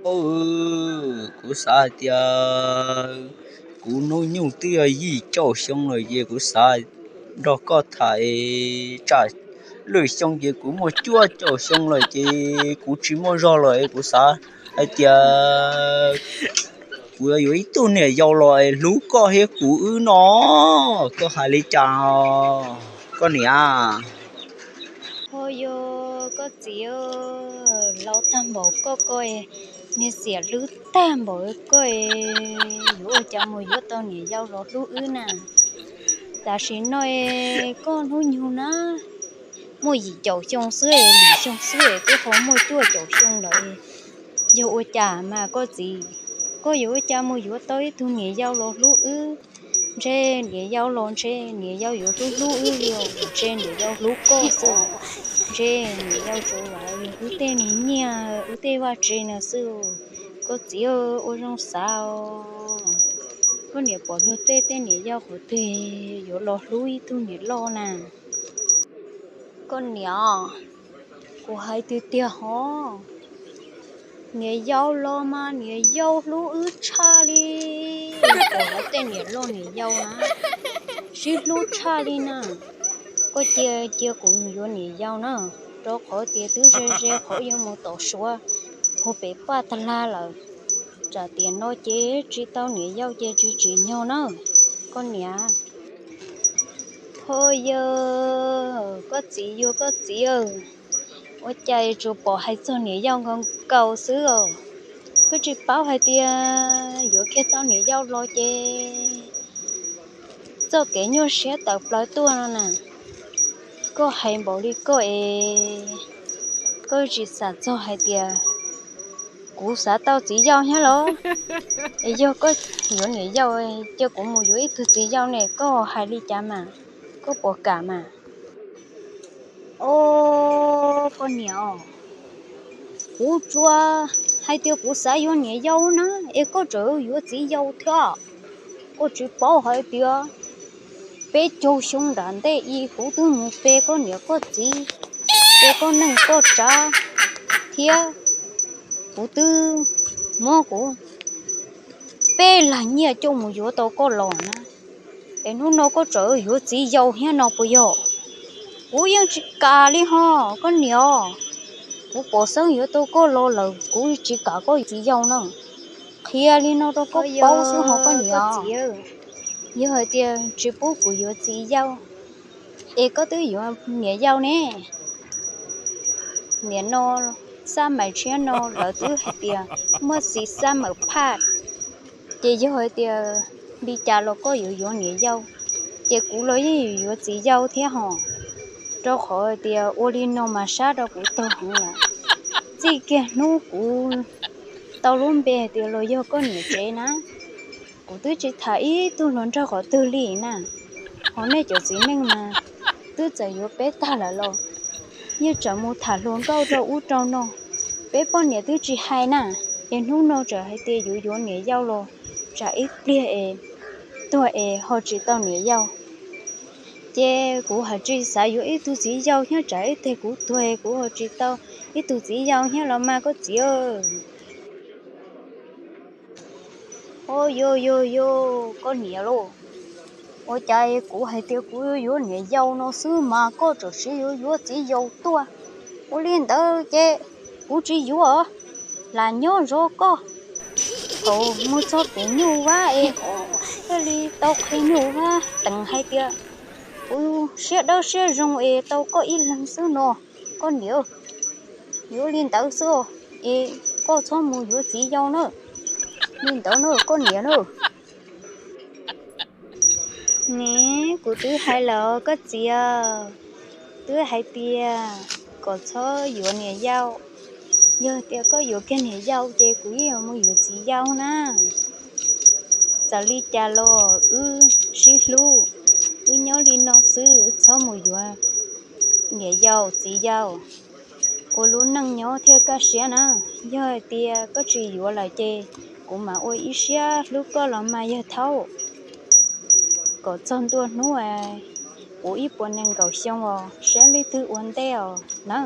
Kuv xav hais tias kuv hnub nyoog twb yog yim caum xyoo lawm ces kuv xav nrog koj tham es tsam lwm xyoo ces kuv muaj cuaj caum xyoo lawm ces kuv tsis muaj zog lawm es kuv xav hais tias kuv yuav yuav ib tug niam yau los es hlub koj thiab kuv wb no. Koj hais li cas, koj niam? Ho yog koj txiv, laus tag npaum koj ko, niag xiam hlwb tag npaum koj, yuav ua cas mus yuav tau niam yau los hlub wb na? Tam sim no koj hnub nyoog na, muaj yim caum xyoo xwb, yim xyoo xwb twb ho muaj cuaj caum xyoo lawm. Yog ua cas mas koj txiv, koj yuav ua cas mus yuav tau ib tug niam yau los hlub wb? Ntshe niam yau los ntshe niam yau yuav hlub hlub wb li, ntshe niam yau hlub koj xwb. Ntshe niam yau tsuas vam wb tej niag nyiaj, wb tej vaj tse no xwb. Koj txiv ua zoo xav os. Koj niam pom luag tej tej niam yau qhov twg yuav los hlub ib tug niam loj na? Koj niam, kuv hais tiag tiag hov, niam yau los mas niam yau hlub wb tshaj li. Pom luag tej niam loj niam yau na, sib hlub tshaj li na. Koj cia cia kuv yuav niam yau na, rau qhov tias twb ze ze qhov yuav mus tom Suav puag pem paj tag lag lawm. Tsam tiam no ces tsis tau niam yau ces tsis tsim nyog na, koj niam. Ho yog koj txiv yuav koj txiv, ua cas tsuas pom hais txog niam yau nkaus nkaus xwb os? Koj tsis paub hais tias yuav kiag tau niam yau los ces txoj kev nyuaj siab tawm plaws tuaj no na. Koj hais npaum li koj es koj tsis xav txog hais tias kuv xav tau txiv yau thiab los? Es yog koj yuav niam yau, cia kuv mus yuav ib tug txiv yau ne, koj hais li cas mas? Koj puas kam mas? Os, koj niam, kuv tsuas hais tias kuv xav yuav niam yau na, es koj tseem yuav txiv yau thiab. Koj tsis paub hais tias peb caug xyoo nram ntej i kuv twb mus pe koj niam koj txiv, pe koj neej koj tsav, thiab kuv twb muab kuv peb lag nyiaj coj mus yuav tau koj los na. Es hnub no koj tseem yuav txiv yau thiab no puas yog? Kuv yeej tsis kam li ho, koj niam. Kuv pom xeeb yuav tau koj los lawm, kuv tsis kam koj yuav txiv yau na. Qhia li no rau koj paub xwb ho koj niam. Yog hais tias tsis pub kuv yuav txiv yau, es koj twb yuav niam yau ne. Nim no xab mais tshiab no lawv twb hais tias muaj xis xab mawm phaj, ces yog hais tias li cas los koj yuav yuav niam yau, ces kuv los yeej yuav yuav txiv yau thiab ho, rau qhov hais tias ua li no mas sab rau kuv tag heev lawm. Txij kiag hnub kuv tau lub npe hais tias los yog koj niam tsev na, kuv twb tsis tham ib tug hluas nraug qhov twg li na. Ho nej cov txiv neej mas twb txawm yuav peb tag lawm los yeej tseem mus tham hluas nkauj rau ub rau no. Peb poj niam twb tsis hais na, es hnub no tseem hais tias yuav yuav niam yau los, tsam ib pliag es tuag es ho tsis tau niam yau. Ces kuv haj tsis xav yuav ib tug txiv yau thiab, tsam ib teg kuv tuag kuv ho tsis tau ib tug txiv yau thiab los mas koj txiv. Os, yog yog yog koj niam lauj, ua cas kuv hais tias kuv yuav niam yau no xwb mas koj tseem siv yuav yuav txiv yau tuaj. Ua li ntawd ces kuv tsis yuav, lam nyob zov koj. Thaum mus txog pem nyuj vaj es thiaj li tau qhia nyuj vaj teem hais tias kuv siab dawb siab zoo es tau koj ib leeg xwb no, koj niam. Yuav li ntawd xwb es koj txhob mus yuav txiv yau na. Li ntawd na koj niam na. Ne, kuv twb hais lawm koj txiv, twb hais tias kom txhob yuav niam yau. Yog tias koj yuav kiag niam yau ces kuv yeej yuav mus yuav txiv yau na. Txawm li cas los wb sib hlub, wb nyob li no xwb, txhob mus yuav niam yau txiv yau, ua lub neej nyob thiaj kaj siab na. Yog hais tias koj tsis yuav lawm ces kuv mam ua ib siab hlub koj los mas yawg thaub. Kom txog ntua hnub kuv ib puas nees nkaum xyoo os, saib leej twg ua ntej os na.